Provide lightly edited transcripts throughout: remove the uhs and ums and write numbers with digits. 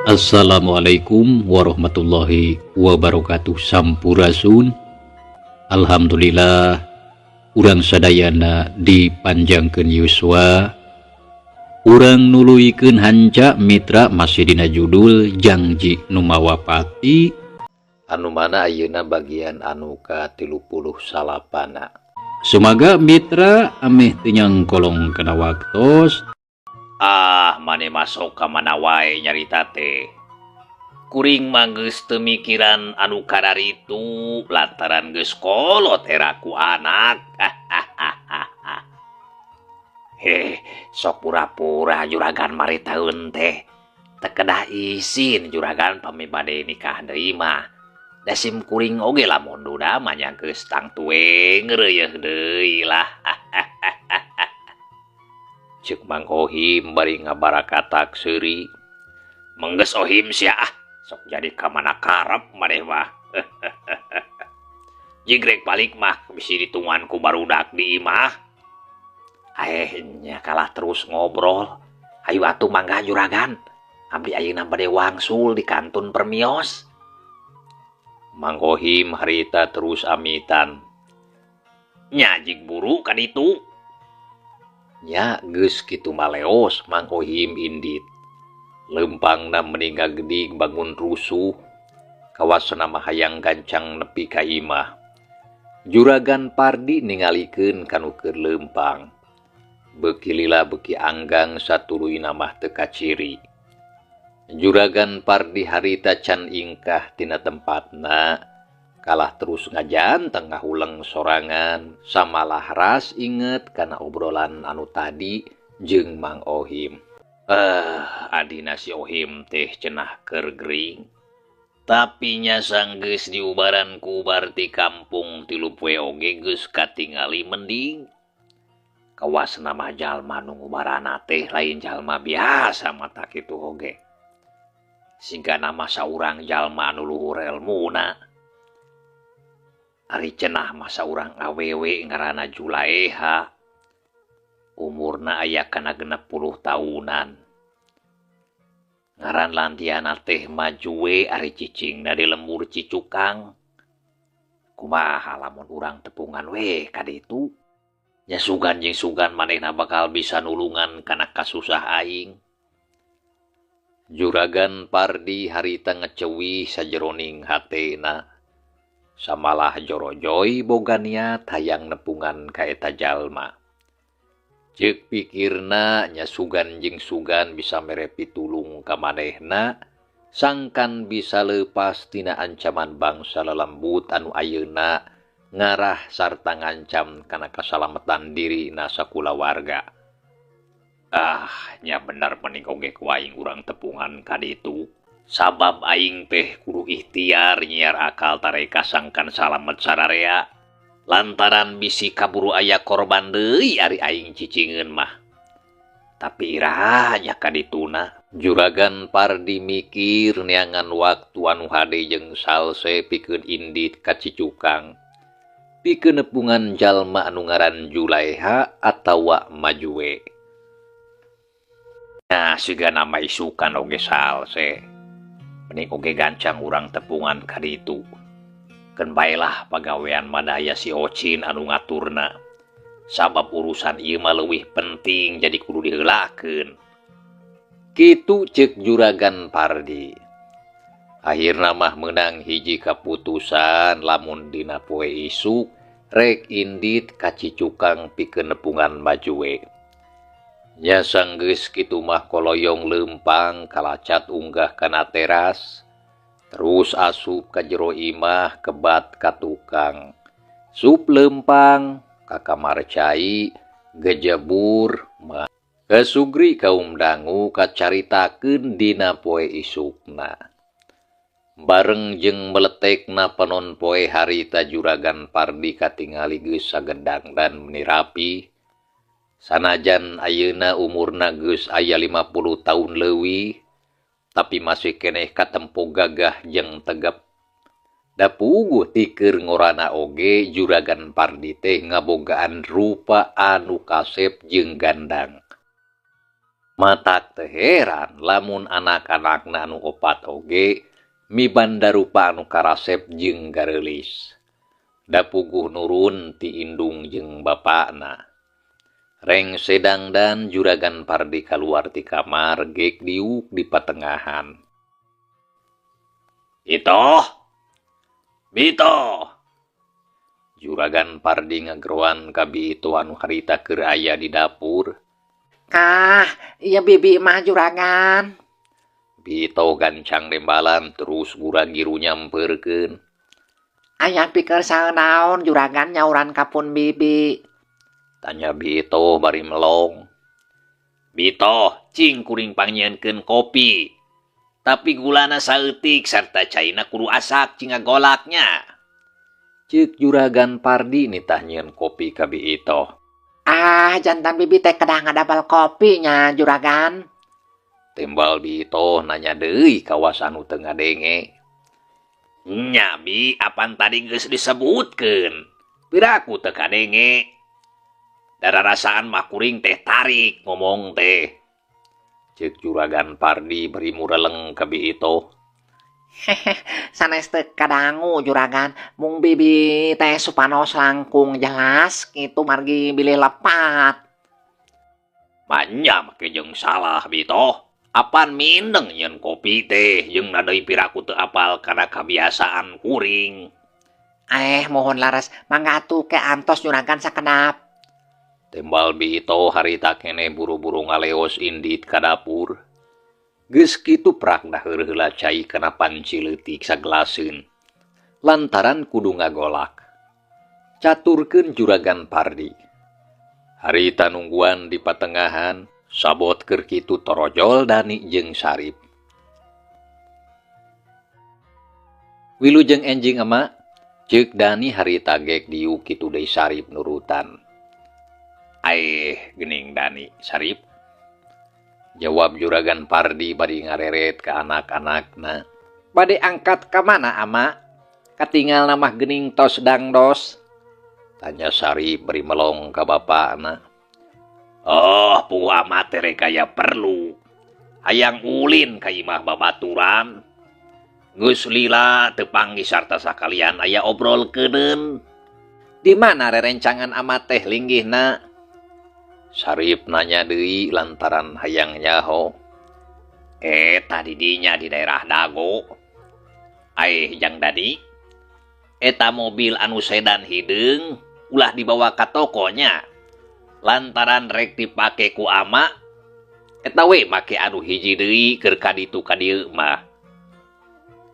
Assalamualaikum warahmatullahi wabarakatuh. Sampurasun. Alhamdulillah urang sadayana dipanjangkeun yuswa, urang nuluykeun hanca mitra masih dina judul Jangji Nu Mawa Pati anu mana ayeuna bagian anu ka 39. Sumaga mitra ameh teu nyangkolong kana waktos. Ah, maneh masuk ka mana wae nyarita teh. Kuring mah geus teu mikiran anu kararitu lantaran geus kolot era ku anak. Heh, sok pura-pura juragan maritaeun teh. Teu kedah isin juragan pami bade nikah deui mah. Da sim kuring oge lamun duda mah nya geus tangtu we ngeureuyeuh deui lah. Ceuk Mang Ohim bari ngabarakatak seuri. Menggeus Ohim sia ah, sok jadi ka mana karep maneh mah. Jigrek balik mah bisi ditungguan ku barudak di imah. Eh, nya kalah terus ngobrol. Hayu atuh mangga juragan. Abdi ayeuna bade wangsul di kantun permios. Mang Ohim harita terus amitan. Nya jig buru ka ditu. Nya geus kitu maleos Mang Ohim indit. Leumpangna meni ngagedig bangun rusuh. Kawasna mah hayang gancang nepi ka imah. Juragan Pardi ningalikeun ka nu keur leumpang. Beuki lila beuki anggang satuluyna mah teu kaciri. Juragan Pardi harita can ingkah tina tempatna, kalah terus ngajanteng ngahuleng sorangan, samalah ras inget kana obrolan anu tadi jeung Mang Ohim. Eh, adina si Ohim teh cenah keur gering. Tapi nya sanggeus diubaran ku ubar ti kampung 3 poe oge geus katingali mending. Kawasna mah jalma nu ngubarana teh lain jalma biasa mata kitu oge. Sigana mah saurang jalma anu luhur elmuna. Ari cenah mah saurang awewe ngaranna Julaeha. Umurna aya kana 60 taunan. Ngaran lantiana teh Majue ari cicingna di lembur Cicukang. Kumaha lamun urang tepungan we ka ditu? Nya sugan jeung sugan manehna bakal bisa nulungan kana kasusah aing. Juragan Pardi harita ngeceuwih sajeroning hatena. Samalah jorojoy boga niat hayang nepungan ka eta jalma. Ceuk pikirna nya sugan jeung sugan bisa mere pitulung ka manehna, sangkan bisa leupas tina ancaman bangsa lelembut anu ayeuna ngarah sarta ngancam kana kasalametan dirina sakulawarga. Ah, nya bener mending oge ku aing urang tepungan ka ditu. Sabab aing teh kudu ikhtiar nyiar akal tareka sangkan salamet sararea. Lantaran bisi kaburu aya korban deui ari aing cicingeun mah. Tapi iraha nya ka dituna. Juragan Pardi mikir neangan waktu anu hade jeung salse pikeun indit ka Cicukang. Pikeun nepungan jalma anu ngaran Julaeha atawa Majue. Nah, siga nama isukan oge salse. Mending oge gancang urang tepungan ka ditu. Keun baelah pagawean madaya si Ocin anu ngaturna. Sabab urusan ieu mah leuwih penting jadi kudu diheulakeun. Kitu ceuk Juragan Pardi. Akhirna mah meunang hiji kaputusan lamun dina poe isuk rek indit ka Cicukang pikeun nepungan Majue. Nya sanggeus kitu mah koloyong leumpang kalacat unggah kana teras. Terus asup ka jero imah kebat ka tukang. Sup leumpang ka kamar cai gejebur mah. Kesugri kaum dangu kacaritakeun dina poe isukna. Bareng jeung meletekna panon poe harita Juragan Pardi katingali geus sagedang dan meni rapi. Sanajan ayeuna umurna geus aya 50 taun leuwih, tapi masih keneh katempo gagah jeung tegep. Da puguh tikeur ngorana oge Juragan Pardi teh ngabogaan rupa anu kasep jeung gandang. Matak teu heran lamun anak-anakna anu opat oge mibandarupa anu karasep jeung gareulis. Da puguh nurun ti indung jeung bapana. Rengse dangdan Juragan Pardi kaluar ti kamar gek diuk di patengahan. Itoh! Bitoh! Juragan Pardi ngageroan ka Bi Itoh anu harita keur aya di dapur. Kah, ieu bibi mah juragan. Bi Itoh gancang nembalan terus gura-giru nyampeurkeun. Aya pikeun naon juragan nyauran ka pun bibi? Tanya Bi Itoh bari melong. Bi Itoh, cing kuring pangnyieunkeun kopi. Tapi gulana saeutik sarta caina kudu asak cing ngagolak nya. Ceuk Juragan Pardi nitah nyieun kopi ka Bi Itoh. Ah, jantan bibi teh kedah ngadamel kopi nya juragan. Tembal Bi Itoh nanya deui kawas anu teu ngadenge. Nya Bi, apan tadi geus disebutkeun. Piraku teu kadenge. Dararasaan mah kuring teh tarik ngomong teh. Ceuk Juragan Pardi bari mureleng ka Bi Itoh. Hehe, sanes teu kadangu juragan, mung bibi teh supanos langkung jelas kitu margi bilih lepat. Manya make jeung salah Bi Itoh. Apan mindeng nyieun kopi teh jeung na deui piraku teu apal kana kabiasaan kuring. Mohon laras, mangga atuh ke antos juragan sakedap. Tembal Bi Itoh harita keneh buru-buru ngaleos indit ka dapur. Geus kitu prak daheur heula cai kana panci leutik sagelaseun. Lantaran kudu ngagolak. Caturkeun Juragan Pardi. Harita nungguan di patengahan, sabot keur kitu torojol Dani jeung Sarip. Wilujeng enjing ama, ceuk Dani harita gek diuk kitu deui Sarip nurutan. Aeh, geuning Dani, Sarip. Jawab Juragan Pardi bari ngareret ka anak-anakna. Bade angkat ka mana ama? Katingal mah geuning tos dangdos. Tanya Sarip bari melong ka bapana. Oh, puguh ama teh rek aya perlu. Hayang ulin ka imah babaturan. Geus lila teu panggih sarta sakalian aya obrolkeuneun. Di mana rerencangan ama teh linggihna? Sarip nanya deui lantaran hayang nyaho. Eta di dinya di daerah Dago. Aeh jang Dani. Eta mobil anu sedan hideung ulah dibawa ka tokonya. Lantaran rek dipake ku ama, eta we make anu hiji deui keur ka ditu ka dieu mah.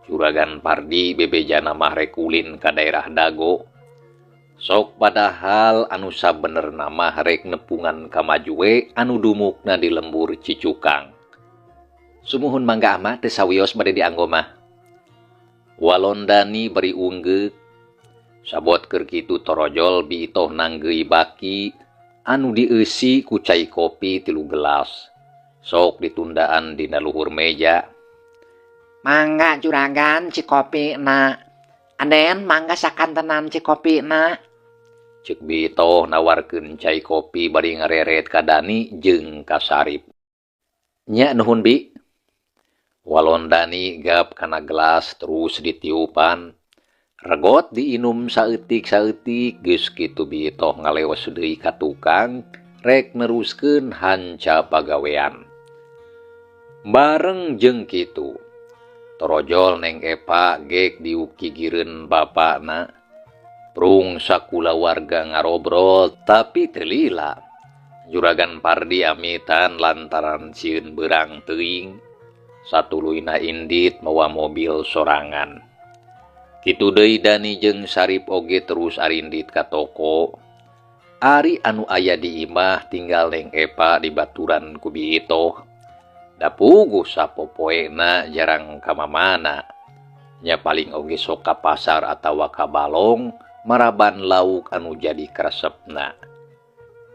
Juragan Pardi bebejana mah rek ulin ka daerah Dago. Sok padahal anu sabenerna mah rek nepungan ka Majue anu dumukna di lembur Cicukang. Sumuhun mangga ama teu sawios bade dianggo mah. Walon Dani bari unggeuk. Sabot keur kitu torojol Bi Itoh nanggeui baki anu dieusi ku cai kopi 3 gelas. Sok ditundaan dina luhur meja. Mangga juragan cikopina. Anden mangga sakantenan cikopina. Ceuk Bi Itoh nawarkeun cai kopi bari ngareret ka Dani jeung ka Sarip. Nya nuhun Bi. Walon Dani gap kana gelas terus ditiupan. Regot diinum saeutik-saeutik geus kitu Bi Itoh ngaleos deui ka tukang rek neruskeun hanca pagawean. Bareng jeung kitu torojol Neng Epa gek diukigireun bapana. Prung sakulawarga ngarobrol tapi teu lila. Juragan Pardi amitan lantaran sieun beurang teuing. Satuluyna indit mawa mobil sorangan. Kitu deui Dani jeung Sarip oge terus arindit ka toko. Ari anu aya di imah tinggal Neng Epa dibaturan ku Bi Itoh. Da puguh sapopoena jarang ka mamana. Nya paling oge sok ka pasar atawa ka balong maraban lauk anu jadi karesepna.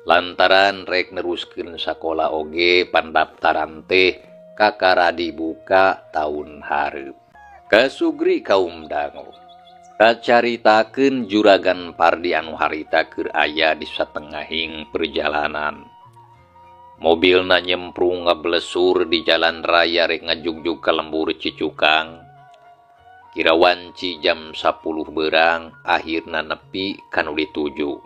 Lantaran rek neruskeun sakola oge pandaftaran teh kakara dibuka taun hareup. Kasugri kaum dangu. Kacaritakeun Juragan Pardi anu harita keur aya di satengahing perjalanan. Mobilna nyemprung ngablesur di jalan raya rek ngajugjug ka lembur Cicukang. Kira wanci jam 10 berang akhirna nepi ka nu dituju.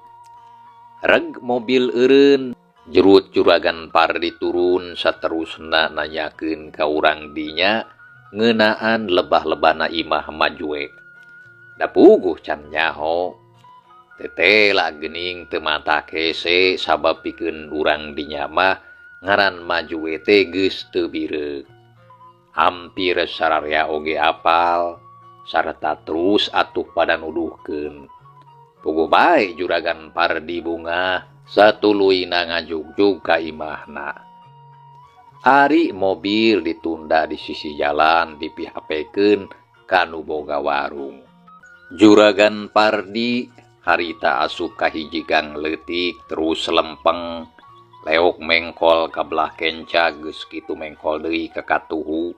Reg mobil eureun, jerut Juragan Pardi turun saterusna nanyakeun ka urang dinya ngeunaan lebah-lebahna imah Majue. Da puguh can nyaho. Tetela geuning teu matak hese sabab pikeun urang dinya mah ngaran Majue teh geus teu bireuk. Hampir sararea oge apal sarta terus atuh pada nuduhkeun. Puguh bae Juragan Pardi bungah satuluyna ngajugjug ka imahna. Ari mobil ditunda di sisi jalan dipihapekeun ka nu boga warung. Juragan Pardi harita asup ka hiji gang leutik terus lempeng leok mengkol ka belah kenca geus kitu mengkol deui ka katuhu.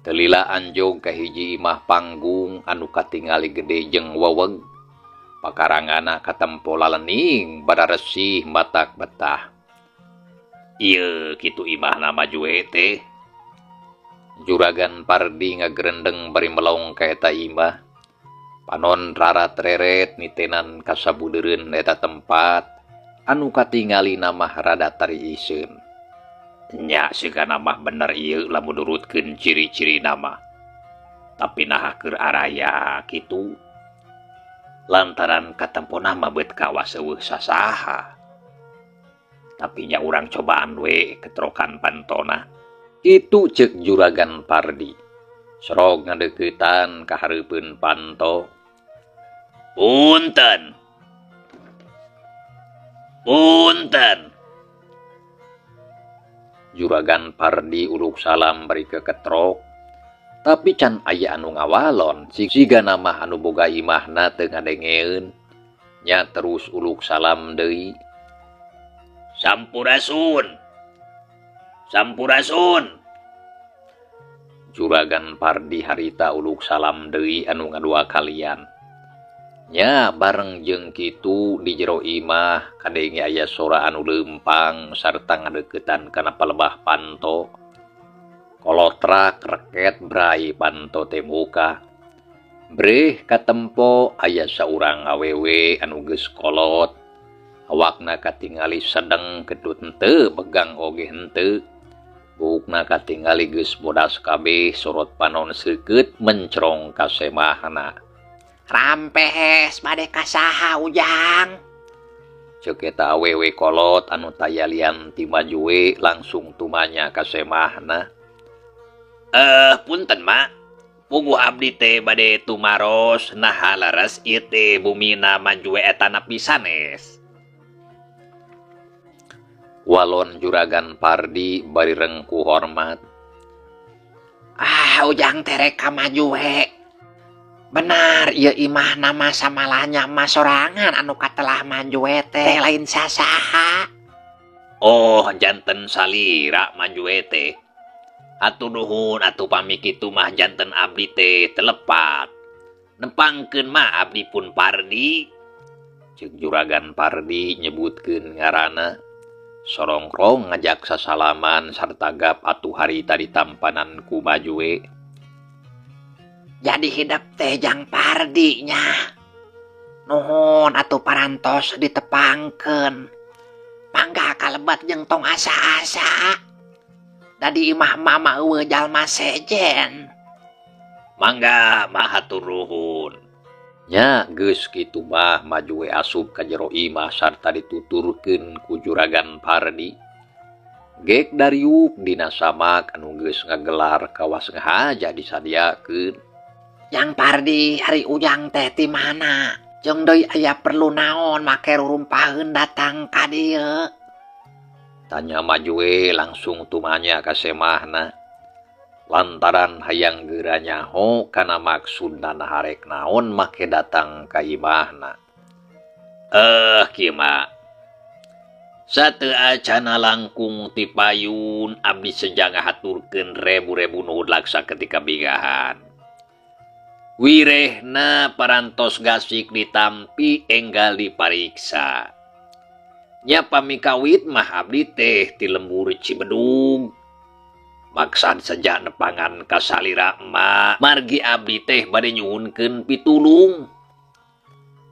Teu lila anjog ka hiji imah panggung anu katingali gede jeung weweg. Pakarangana katempo lalening badaresih matak betah. Ieu kitu imahna Majue teh. Juragan Pardi ngagerendeng bari melong ka eta imah. Panon rarat-reret nitenan kasabudeureun eta tempat anu katingali mah rada tariiseun. Nya sigana mah bener ieu lamun nurutkeun ciri-ciri nama. Tapi naha keur araya kitu. Lantaran katempona mah beut kawas eueuh sasaha. Tapi nya urang cobaan we ketrokan pantona. Kitu ceuk Juragan Pardi. Sorog ngadeuketan ka hareupeun panto. Punten. Punten. Juragan Pardi uluk salam bari keketrok. Tapi can aya anu ngawalon, sigana mah anu boga imahna teu ngadengeun. Nya terus uluk salam deui. Sampurasun. Sampurasun. Juragan Pardi harita uluk salam deui anu ngadua kalian. Nya bareng jeung kitu di jero imah kadenge aya sora anu leumpang sarta ngadeuketan kana palebah panto. Kolotrak reket brai panto teh muka. Breh katempo aya saurang awewe anu geus kolot. Awakna katingali sedeng ketut henteu begang oge henteu. Buukna katingali geus bodas kabeh sorot panon seukeut mencrong ka semahna. Rampes bade ka saha Ujang? Ceuk eta awewe kolot anu taya lian ti Majue langsung tumanya ka semahna. Punten mak. Puguh abdi teh bade tumaros naha leres ieu teh bumina Majue eta napi sanes. Walon Juragan Pardi bari rengku hormat. Ah, Ujang teh rek ka Majue. Benar ieu imah nama samalahnya mah sorangan anu katelah Majue teh lain sasaha. Oh, janten salira Majue teh. Atuh nuhun atuh pami kitu mah janten abdi teh telepat. Nempangkeun mah abdi pun Pardi. Ceuk Juragan Pardi nyebutkeun ngaranna. Sorongrong ngajak sasalaman sarta gap atuh harita ditampanan ku Majue. Jadi hidep teh jang Pardi nya. Nuhun atuh parantos ditepangkeun. Mangga kalebet jeung tong asa-asa. Da di imah mama eueuh jalma sejen. Mangga mah hatur nuhun. Nya geus kitu mah Majue asup ka jero imah sarta dituturkeun ku Juragan Pardi. Gek dariuk dina samak anu geus ngagelar kawas ngahaja disadiakeun. Jang Pardi ari Ujang teh ti mana? Jeung deui aya perlu naon make rurumpaheun datang ka dieu? Tanya Majue langsung tumanya ka semahna. Lantaran hayang geura nyaho kana maksudna naharek naon make datang ka imahna. Kieu mah. Sateu acana langkung ti payun abdi seja ngahaturkeun rebu-rebu nuhun laksa ketika bigahan. Wirehna parantos gasik ditampi enggal dipariksa. Nya pami kawit mah abdi teh ti lembur Cibedug. Maksad seja nepangan ka salira emak, margi abdi teh bade nyuhunkeun pitulung.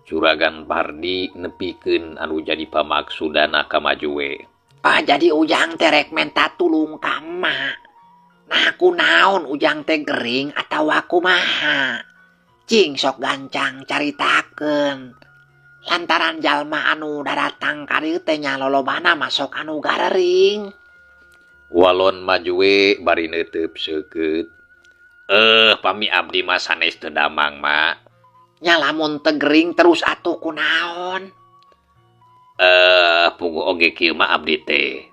Juragan Pardi nepikeun anu jadi pamaksudana ka Majue. Ah, jadi Ujang teh rek menta tulung ka emak. Nah, kunaon Ujang teh gering atawa kumaha? Cing sok gancang caritakeun. Lantaran jalma anu daratang ka dieu teh nya lolobana masuk anu garering. Walon Majue bari neuteub seukeut. Pami abdi mah sanes teu damang, Mak. Nya lamun teu gering terus atuh kunaon? Puguh oge kieu mah abdi teh.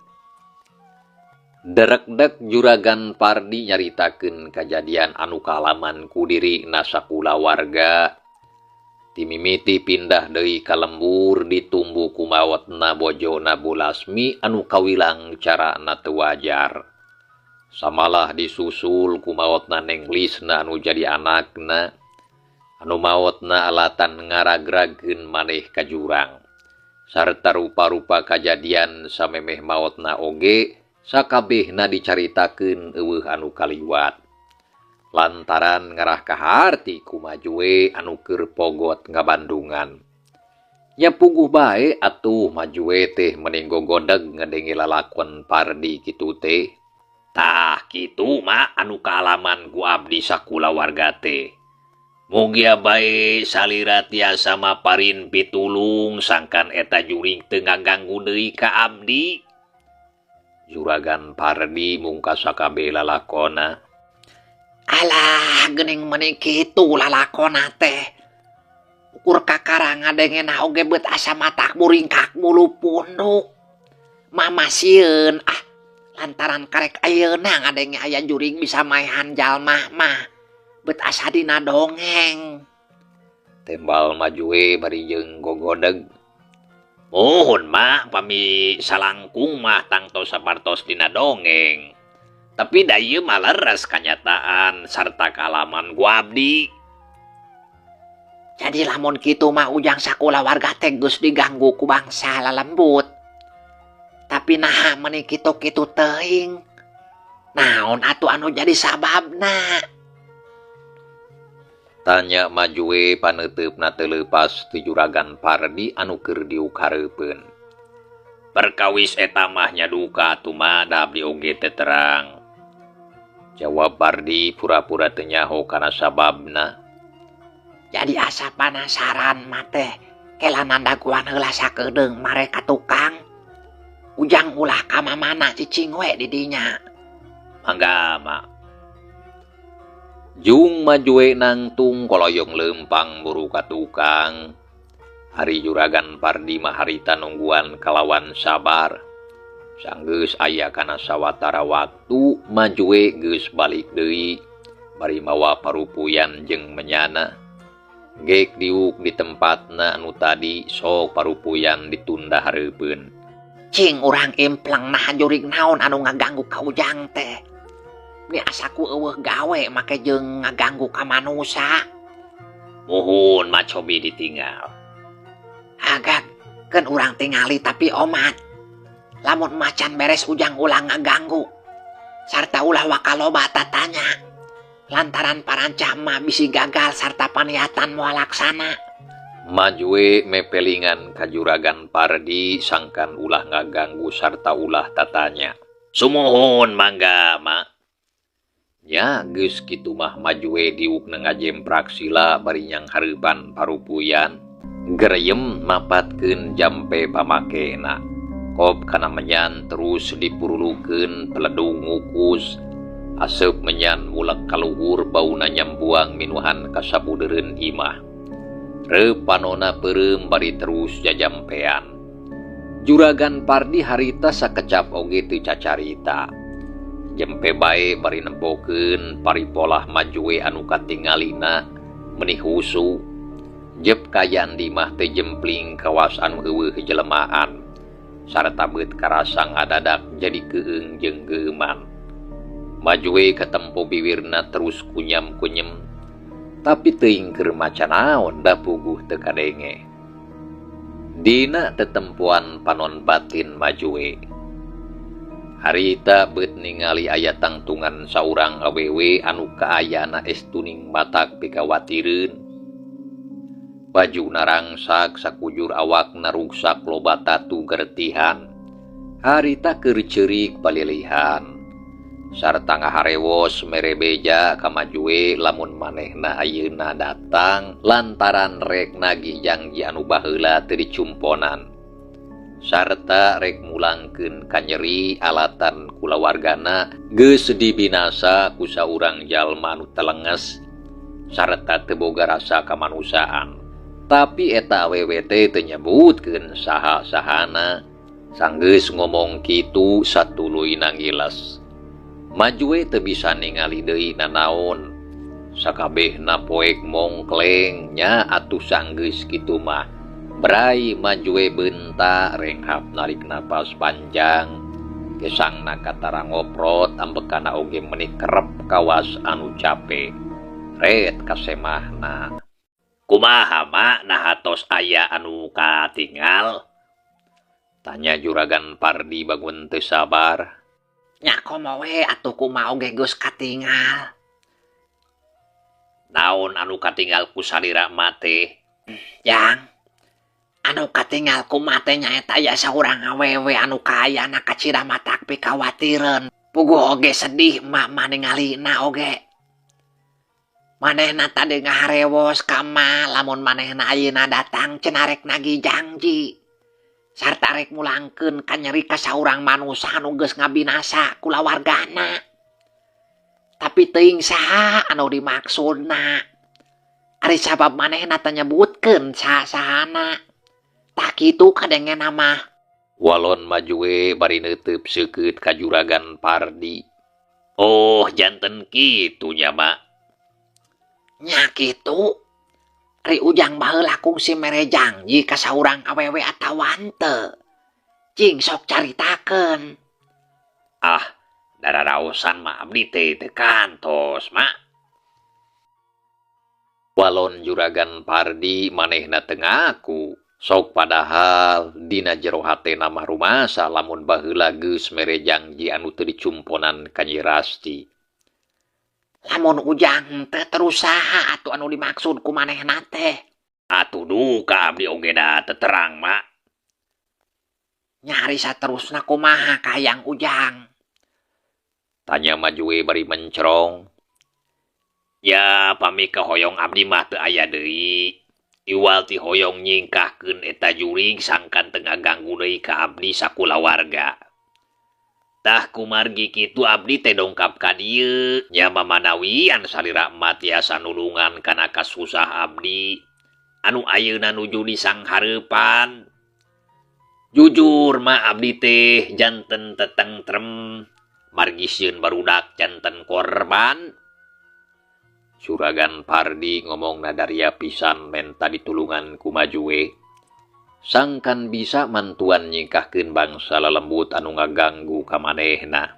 Derekdek Juragan Pardi nyaritakeun kajadian anu kaalaman ku dirina sakulawarga. Ti mimiti pindah deui ka lembur ditumbu ku maotna bojona Bu Lasmi anu kawilang carana teu wajar. Samalah disusul ku maotna Neng Lisna anu jadi anakna, anu maotna alatan ngaragrageun maneh ka jurang. Sarta rupa-rupa kajadian samemeh maotna oge sakabehna dicaritakeun eueuh anu kaliwat. Lantaran ngarah kaharti ku Majue anu keur pogot ngabandungan. Nya puguh bae atuh Majue teh mending gogodeg ngadenge lalakon Pardi kitu teh. Tah kitu mah anu kaalaman ku abdi sakulawarga teh. Mugia bae salira tiasa maparin pitulung sangkan eta juring teu ngaganggu deui ka abdi. Juragan Pardi mungkas sakabeh lalakona. Alah, geuning meuni kitu lalakona teh. Ukur kakara ngadengena oge beut asa matak buringkak bulu punduk. Mama sieun ah, lantaran karek ayeuna ngadenge aya juring bisa maehan jalma mah. Beut asa dina dongeng. Tembal Majue bari jeung gogodeg. Muhun mah pami salangkung mah tangtos sapartos dina dongeng. Tapi da ieu mah leres kanyataan sarta kaalaman ku abdi. Jadi lamun kitu mah Ujang sakulawarga teh geus diganggu ku bangsa lalembut. Tapi naha meuni kitu-kitu teuing. Naon atuh anu jadi sababna? Tanya Majue paneuteup teu leupas ti Juragan Pardi anu keur diuk hareupeun. Perkawis eta mah nya duka atuh mah da abdi oge teu terang. Jawab Pardi pura-pura teu nyaho kana sababna. Jadi asa panasaran mah teh kela nandaguan heula sakedeung mare ka tukang. Ujang ulah ka mamana cicing we di dinya. Mangga mak. Jung Majue nangtung koloyong lempang buru ka tukang. Ari Juragan Pardi mah harita nungguan kalawan sabar. Sanggeus aya kana sawatara waktu Majue geus balik deui bari mawa parupuyan jeung menyana. Geek diuk di tempatna anu tadi sok parupuyan ditunda hareupeun. Cing urang impleng nah jurig naon anu ngaganggu ka Ujang teh. Ni asaku eueuh gawe make jeung ngaganggu ka manusa. Muhun mah cobi ditinggal. Agak keun urang tingali tapi omat. Lamun macan beres Ujang ulah ngaganggu. Sarta ulah wakaloba tatanya. Lantaran parancah mah bisi gagal sarta paniatan moal laksana. Majue mepelingan ka Juragan Pardi sangkan ulah ngaganggu sarta ulah tatanya. Sumuhun mangga mak. Nya geus kitu mah Majue diukna ngajemprak sila bari nyanghareupan parupuyan. Gereyem mapatkeun jampe pamakena. Kop kana menyan terus dipurulukeun peledung ngukus. Aseup menyan mulek kaluhur bauna nyambuang minuhan kasabudeureun imah. Reup panona peureum bari terus jajampean. Juragan Pardi harita sakecap oge teu cacarita. Jempe bae bari nempokeun paripolah Majue anu katingalina meuni husu. Jep kayan di mah teh jempling kawas anu eueuh jelemaan. Sarta beut karasa ngadadak jadi keung jeung geuman. Majue katempo biwirna terus kunyam-kunyem. Tapi teuing keur maca naon da puguh teu kadenge. Dina tetempuan panon batin Majue. Harita beut ningali aya tangtungan saurang awewe anu kaayana estuning matak pikawatireun. Bajuna rangsak sakujur awakna ruksak loba tatu gertihan. Harita keur ceurik palilihan. Sarta ngaharewos mere beja ka Majue lamun manehna ayeuna datang lantaran rek nagih janji anu baheula teu dicumponan. Sarta rek mulangkeun kanyeri alatan kulawargana geus dibinasa ku saurang jalma anu telenges sarta teu boga rasa kamanusiaan. Tapi eta awewe teh teu nyebutkeun saha-sahana. Sanggeus ngomong kitu satuluyna ngiles. Majue teu bisa ningali deui nanaon. Sakabehna poek mongkleng nya atuh sanggeus kitu mah. Brai Majue beunta renghap narik napas panjang. Gesangna katara ngoprot ambekana oge meuni kerep kawas anu cape. Ret kasemahna. Kumaha ma naha tos aya anu katingal? Tanya Juragan Pardi bangun teu sabar. Nya komo we atuh kumaha oge geus katingal. Naon anu katingal ku salira ma teh? Jang, anu katingal ku ma teh nyaeta aya saurang awewe anu kaayana kacida matak pikawatireun. Puguh oge sedih emak mah ningalina oge. Manehna tadi ngaharewos ka emak lamun manehna ayeuna datang cenah rek nagih janji. Sarta rek mulangkeun kanyeri ka saurang manusa anu geus ngabinasa kulawargana. Tapi teuing saha anu dimaksudna. Ari sabab manehna teh nyebutkeun saha-sahana. Tah kitu kadengena mah. Walon Majue bari neuteub seukeut ka Juragan Pardi. Oh, janten kitu nya, Mak. Nya kitu. Ari Ujang baheula kungsi mere janji ka saurang awewe atawa henteu. Cing sok caritakeun. Ah, dararaosan mah abdi teh teu kantos, Mak. Walon Juragan Pardi manehna teu ngaku. Sok padahal dina jero hatena mah rumasa lamun baheula geus mere janji anu teu dicumponan ka Nyi Rasti. Lamun Ujang teh terus saha atuh anu dimaksud ku manehna teh? Atuh duka abdi oge da teu terang, Mak. Nyari saterusna kumaha kahayang Ujang? Tanya Majue bari mencrong. Ya, pami kahoyong abdi mah teu aya deui. Iwal ti hoyong nyingkahkeun eta jurig sangkan teu ngaganggu deui ka abdi sakulawarga. Tah kumargi kitu abdi teh dongkap ka dieu nya mamanawian salira emak tiasa nulungan kana kasusah abdi anu ayeuna nuju disanghareupan. Jujur mah abdi teh janten tetengrem margi sieun barudak janten korban. Juragan Pardi ngomong nadaria pisan menta ditulungan ku Majue. Sangkan bisa mantuan nyingkahkeun bangsa lelembut anu ngaganggu ka manehna.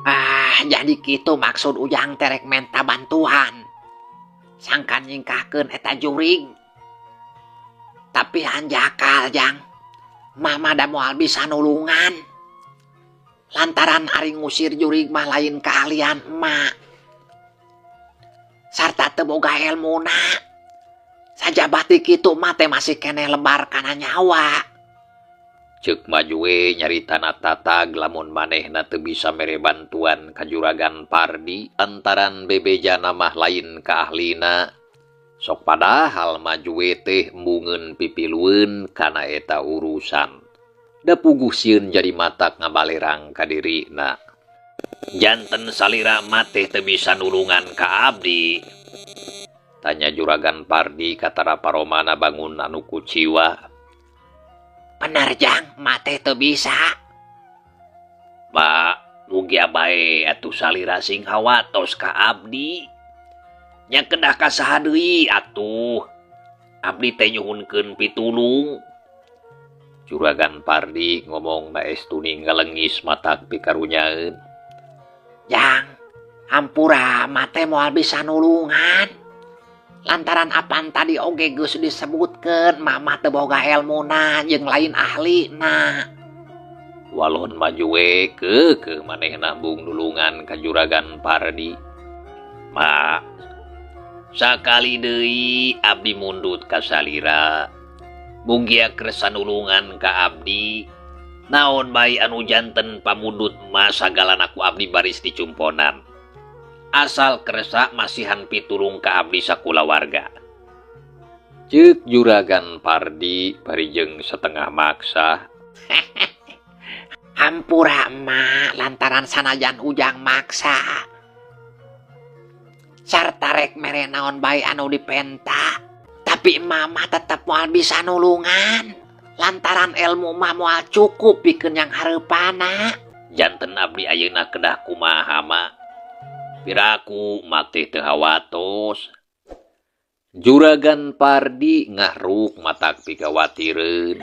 Ah, jadi kitu maksud Ujang terek menta bantuan. Sangkan nyingkahkeun eta jurig. Tapi hanjakal, Jang. Mama da moal bisa nulungan. Lantaran ari ngusir jurig mah lain keahlian emak. Sarta teu boga elmuna. Sajabati kitu mah teh masih keneh lebar kana nyawa. Ceuk Majue nyaritana tatag lamun manehna teu bisa mere bantuan ka Juragan Pardi lantaran bebejana mah lain kaahlina. Sok padahal Majue teh embungeun pipilueun kana eta urusan. Da puguh sieun jadi matak ngabalerang ka dirina. Janten salira mah teh teu bisa nulungan ka abdi. Tanya Juragan Pardi katara paromana bangun anu kuciwa. Bener Jang, mah teh teu bisa. Pak, mugia bae atuh salira sing hawatos ka abdi. Nya kedah ka saha deui atuh. Abdi teh nyuhunkeun pitulung. Juragan Pardi ngomong na estuning ngalengis matak pikarunyaeun. Jang, hampura mah teh moal bisa nulungan. Lantaran apan tadi oge geus disebutkeun mama teu boga elmuna jeung lain ahlina. Walon Majue keukeuh manehna bung nulungan ka Juragan Pardi. Ma sakali deui abdi mundut ka salira. Mugia kersa nulungan ka abdi. Naon bae anu janten pamundut ma sagalana ku abdi baris dicumponan. Asal kersa masihan pitulung ka abdi sakulawarga. Ceuk Juragan Pardi bari jeung setengah maksa. Hampura emak lantaran sanajan Ujang maksa. Sarta rek mere naon bae anu dipenta. Tapi mama tetep moal bisa nulungan. Lantaran ilmu mah moal cukup pikeun yang hareupana. Janten abdi ayeuna kedah kumaha ma. Piraku mah teh teu hawatos. Juragan Pardi ngahruk matak pikawatireun.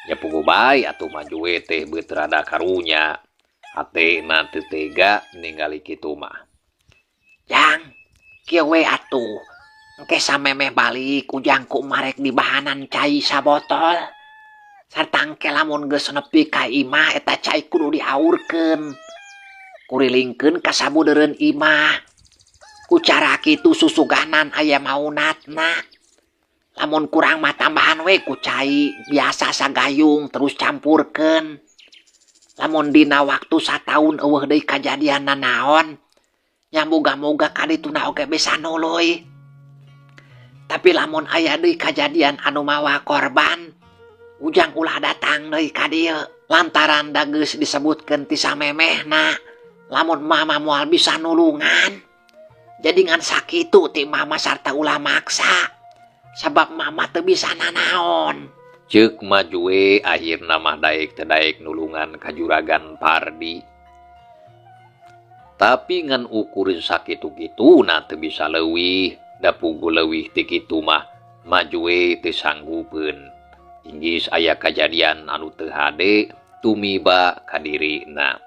Nya puguh bae atuh Majue teh beut rada karunya. Hatena teu tega ningali kitu mah. Jang, kieu we atuh. Engke samemeh balik Ujang ku marek di bahanan cai sabotol. Sarta engke lamun geus nepi ka imah eta cai kudu diaurkeun. Kurilingkeun ka sabudeureun imah. Ku cara kitu susuganan aya maunatna. Lamun kurang mah tambahan we ku cai biasa sagayung terus campurkeun. Lamun dina waktu sataun eueuh deui kajadian nanaon, nya moga-moga kadituna oge bisa nuluy. Tapi lamun aya deui kajadian anu mawa korban, Ujang ulah datang deui ka dieu. Lantaran da geus disebutkeun ti samemehna, lamun mama moal bisa nulungan. Jadi ngan sakitu ti mama sarta ulah maksa. Sabab mama teu bisa nanaon. Ceuk Majue akhirna mah daek teu daek nulungan ka Juragan Pardi. Tapi ngan ukur sakitu-kituna teu bisa leuwih, da puguh leuwih ti kitu mah Majue teu sanggupeun. Inggis aya kajadian anu teu hade tumiba ka dirina.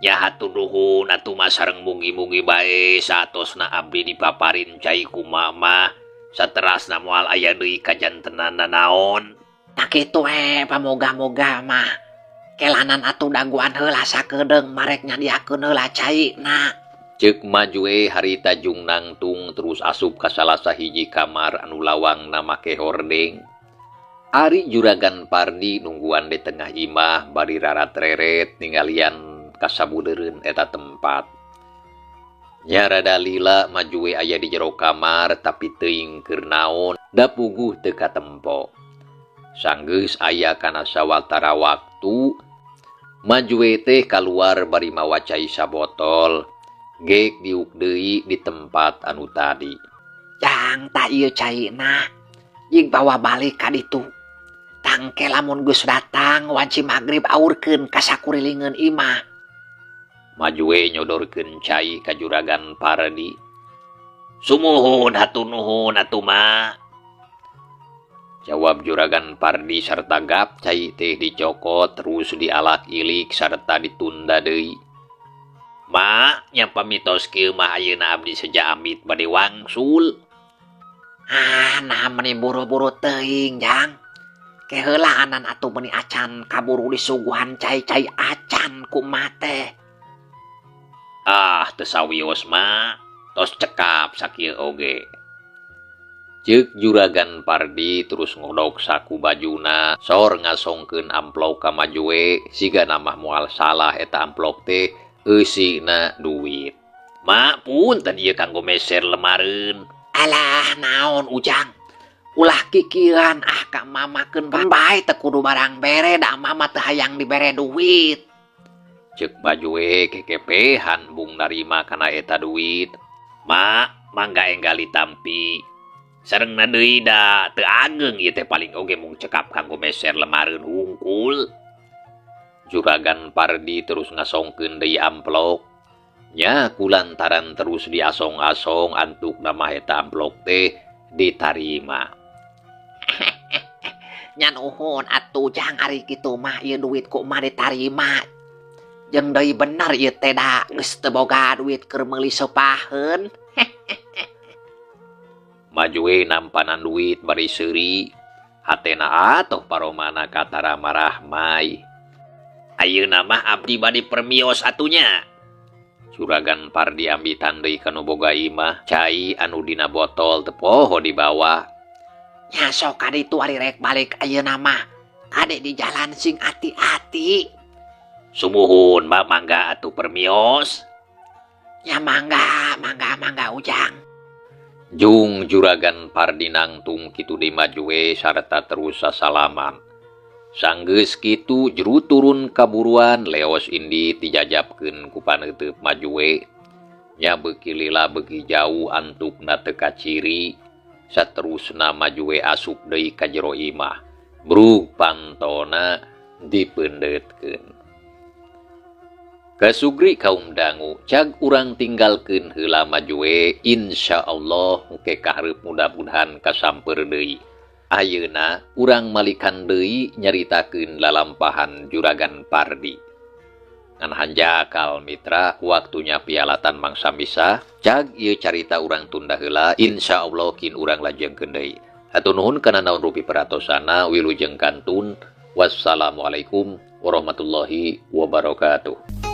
Nya hatur nuhun atuh mah sareng mugi-mugi bae saatosna abdi dipaparin cai ku mama saterasna moal aya deui kajantenan nanaon. Tah kitu we pamoga-moga mah. Kelanan atuh daguan heula sakedeung marek nyadiakeun heula caina. Ceuk Majue harita jung nangtung terus asup ka salah sahiji kamar anu lawangna make hordeng. Ari Juragan Pardi nungguan di tengah imah bari rarat-reret ningalian kasabudeureun eta tempat. Nya rada lila Majue aya di jero kamar tapi teuing keur naon da puguh teu katempo. Sanggeus aya kana sawatara waktu Majue teh kaluar bari mawa cai sabotol. Gek diuk deui di tempat anu tadi. Jang tah ieu caina jeung bawa balik ka ditu. Tangke lamun geus datang wanci magrib aurkeun ka sakurilingeun imah. Majue nyodorkeun cai ka Juragan Pardi. Sumuhun hatur nuhun atuh ma. Jawab Juragan Pardi sarta gap cai teh dicokot terus dialak-ilik sarta ditunda deui. Ma, nya pamitos kieu mah ayeuna abdi seja amit bade wangsul. Ah, nah meni buru-buru teuing, Jang. Ke heulaanan atuh meni acan kaburu disuguhan cai-cai acan ku emak teh. Ah, teu sawios mah, tos cekap sakieu oge. Ceuk Juragan Pardi terus ngodok saku bajuna, sor ngasongkeun amplop ka Majue, sigana mah moal salah eta amplop teh eusina duit. Ma punten ieu kanggo meser lemareun. Alah naon Ujang. Ulah kikieuan ah ka mama keun bae teu kudu barang bere da mama teu hayang dibere duit. Ceuk Majue kekepehan bung narima kana eta duit. Ma, mangga enggal ditampi. Sarengna deui da teu ageng ieu teh paling oge mung cekap kanggo meser lemareun hungkul. Juragan Pardi terus ngasongkeun deui amplop. Nya kulantaran terus diasong-asong antukna mah eta amplop teh ditarima. Nya nuhun atuh Jang ari kitu mah ieu duit ku mah ditarima. Jeung deui bener ieu teh da geus teu boga duit keur meuli seupaheun. Majue nampanan duit bari seuri hatena atoh paromana katara marahmai. Ayeuna mah abdi bade permios atuh nya. Juragan Pardi ambitan deui ka nu boga imah, cai anu dina botol teu poho dibawa. Nya sok ka ditu ari rek balik ayeuna mah. Kade di jalan sing ati-ati. Sumuhun mah mangga atuh permios. Nya mangga, mangga, mangga Ujang. Jung Juragan Pardi nangtung kitu di Majue sarta terus sasalaman. Sanggeus kitu juru turun kaburuan leos indit dijajabkeun ku paneuteup Majue. Nya beuki lila beuki jauh antukna teu kaciri. Saterusna Majue asup deui ka jero imah. Brug pantona dipeundeutkeun. Kasugri kaum dangu cag urang tinggalkeun heula Majue insyaallah engke kahareup mudah-mudahan kasamper deui. Ayeuna urang malikan deui nyaritakeun lalampahan Juragan Pardi. Ngan hanjakal mitra waktunya pialatan mangsa misah cag ieu carita urang tunda heula insyaallah kin urang lajengkeun deui. Hatur nuhun kana naon rupi peratosana wilujeng kantun. Wassalamualaikum warahmatullahi wabarakatuh.